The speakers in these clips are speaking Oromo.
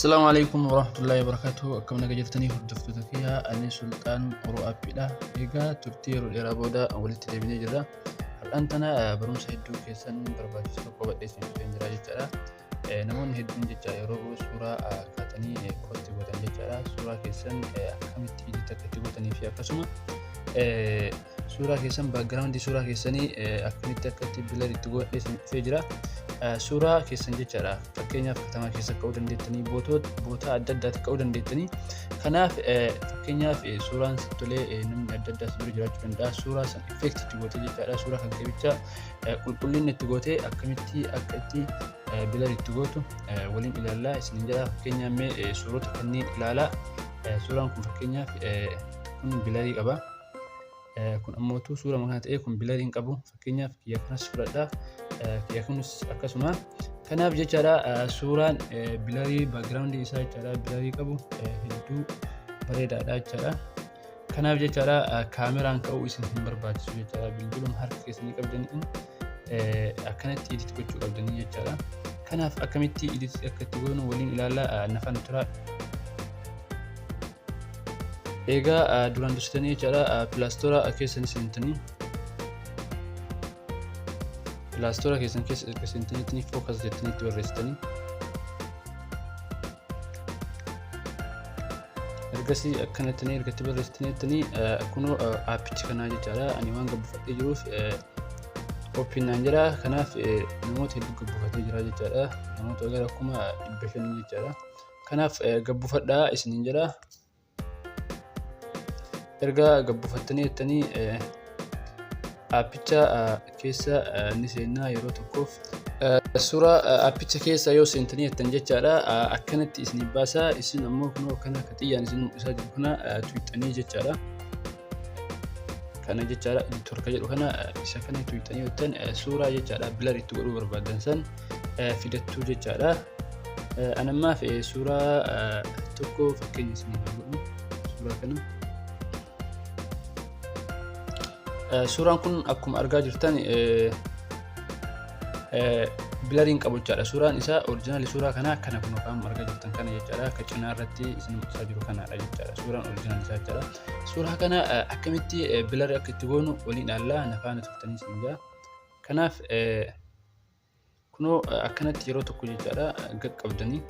Assalaamu alaikum warahmatullahi wabarakatuh. Akkam naga jirtanii hordoftoota kiyya, ani Sulxaan Oro Appiidha. Egaa turtii yeroo dheeraa booda walitti deebinee jirra. Har'aan tana barumsa hedduu keessan barbaachisu tokko qabadhee isin dhufeen jira jechaadha. Namoonni hedduun jecha yeroo suuraa kaatanii posti gootan jechaadha. Suuraa keessan akkamitti edit akka itti gootanii fi akkasuma suuraa keessan background suuraa keessanii akkamitti akka itti blur itti godhadhee isin dhufee jira. Suuraa keessan jechaadha. Fakkeenyaaf katamaa keessa ka'uu dandeettanii, bootaa adda addaatti ka'uu dandeettanii. Kanaaf fakkeenyaaf suuraan sitti tolee namni adda addaa si bira jiraachuu danda'a. Suuraa san effect itti gootee jechaadha. Suuraa kan keebicha qulqullinni itti gootee akkamitti akka itti blur itti gootu waliin ilaallaa isinin jedha. Fakkeenyaaf mee suurota kanneen ilaalaa. Suuraan kun fakkeenyaaf kun bilarii qaba. Kun ammootu suura kana ta'ee kun bilarii hin qabu. Fakkeenyaaf kiyya kanas fudhadha. Kiyya kunis akkasuma. Kanaaf jechaadha suuraan bilarii background isaa jechaadha bilarii qabu hedduu bareedaadha jechaadha. Kanaaf jechaadha kaameraan ka'uu isin hin barbaachisu jechaadha. Bilbiluma harka keessanii qabdaniin akkanatti edit gochuu qabdanii jechaadha. Kanaaf akkamitti edit akka itti goonu waliin ilaallaa, nafan tura. Egaa duraan dursitanii jechaadha Play Store keessanii seentanii, Play Store keessan keessa erga seentanii focus jettanii itti barreessitanii, ergasii akkanatti erga itti barreessitanii kunoo aappichi kanaa jechaadha. Ani waan gabbuufadhee jiruuf open naan jedha. Kanaaf namoota hedduu gabbuufatee jira jechaadha. Namoota gara 500,000 jechaadha. Kanaaf gabbuufadhaa isiniin jedha. Erga gabbuufattanii jettanii aappicha keessa ni seennaa yeroo tokkoof. Suuraa aappicha keessa yoo seentanii jettan jechaadha akkanatti isinii baasa. Isin ammoo kunoo akkana akka xiyyaan isin mul'isaa jiru kana tuuxxanii jechaadha. Kana jechaadha editor ka jedhu kana, isa kana tuuxxanii jettan suuraa jechaadha blur itti godhuu barbaadan san fidattuu jechaadha. Anammaaf suuraa tokko fakkeenya isinii haa godhu suuraa kana. Suuraan kun akkuma argaa jirtan bilariin qabu jechaadha. Suuraan isaa oriijinaalii suuraa kanaa kana kun kan argaa jirtan kana jechaadha. Akka cinaa irratti isin mul'isaa jiru kanaadha jechaadha. Suuraan oriijinaalii isaa jechaadha. Suuraa kana akkamitti bilarii akka itti goonu waliin ilaallaa, na faana turtanii isin jaa. Kanaaf kunoo akkanatti yeroo tokko jechaadha qaqqabdanii.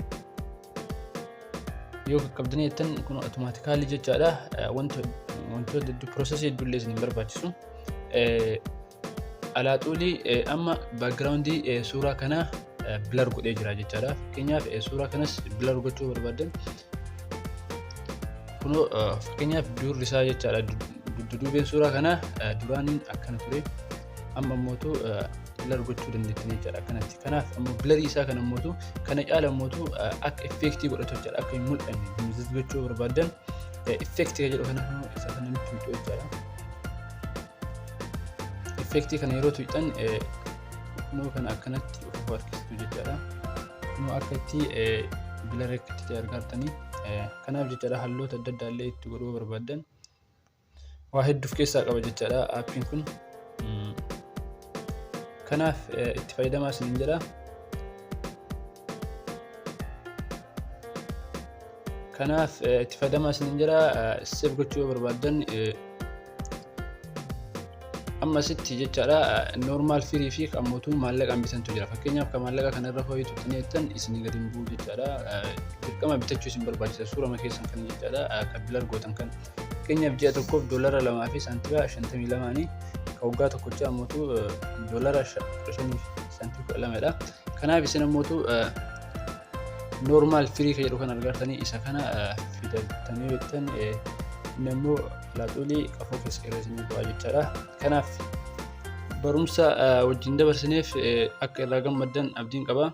Yoo qaqqabdanii jettan kun automatically jechaadha wantoota hedduu piroosesii hedduullee isin hin barbaachisu. Alaaxuulii amma backgroundii suuraa kanaa blur godhee jira jechaadha. Fakkeenyaaf suuraa kanas blur gochuu barbaadan kunoo fakkeenyaaf durri isaa jechaadha dudduubeen suuraa kanaa duraaniin akkana ture, amma ammootu blur gochuu dandeettanii jechaadha akkanatti. Kanaaf ammoo bilarii isaa kana ammootu kana caala ammootu akka effeektii godhatu jechaadha, akka hin mul'anne dimizis gochuu barbaadan effeektii kan jedhu kana isa kana nutti tuqxu jechaadha. Effeektii kana yeroo tuqxan kunoo kana akkanatti of harkistu jechaadha. Kunoo akka itti bilaree akka itti ta'e argartanii. Kanaaf jechaadha halloota adda addaa illee itti godhuu barbaadan waa hedduuf keessaa qaba jechaadha aappiin kun. Kanaaf itti fayyadamaa isiniin jedha. Kanaaf itti fayyadamaa isiniin jedha. Save gochuu yoo barbaaddan amma asitti jechaadha normal free fi ammootu maallaqaan bitantu jira. Fakkeenyaaf kan maallaqa kana irra ho'itu jettan isinii gadi hin bu'u jechaadha. Dirqama bitachuu isin barbaachisa suurama keessan kana jechaadha kan blur gootan kan. Fakkeenyaaf ji'a tokkoof $2.52, kan waggaa tokkochaa ammootu $15.12dha. Kanaaf isin ammootu normal free kan jedhu kan argartanii isa kana fidattanii jettan inni ammoo laaxuulii qafoo keessa irra isinii bu'aa jechaadha. Kanaaf barumsa wajjin dabarsineef akka irraa gammaddan abdiin qaba.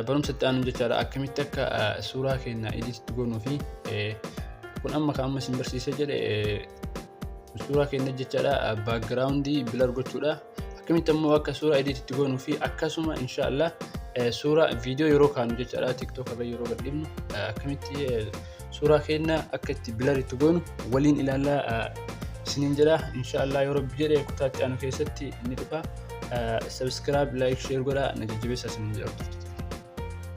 Barumsa itti aanu jechaadha akkamitti akka suuraa keenya edit goonuu fi kun amma kan amma isin barsiisee jedhe suuraa keenya jechaadha backgroundii blur gochuudha. Akkamitti ammoo akka suuraa edit itti goonuu fi akkasuma inshaallah suuraa viidiyoo yeroo kaanu jechaadha TikTok irra yeroo gadhiifnu akkamitti suuraa keenya akka itti blur itti goonu waliin ilaallaa isiniin jedha. Inshaallah yoo rabbi jedhe kutaa itti aanu keessatti ni dhufa. Subscribe, like, share godhaa na jajjabeessaa isiniin jedha.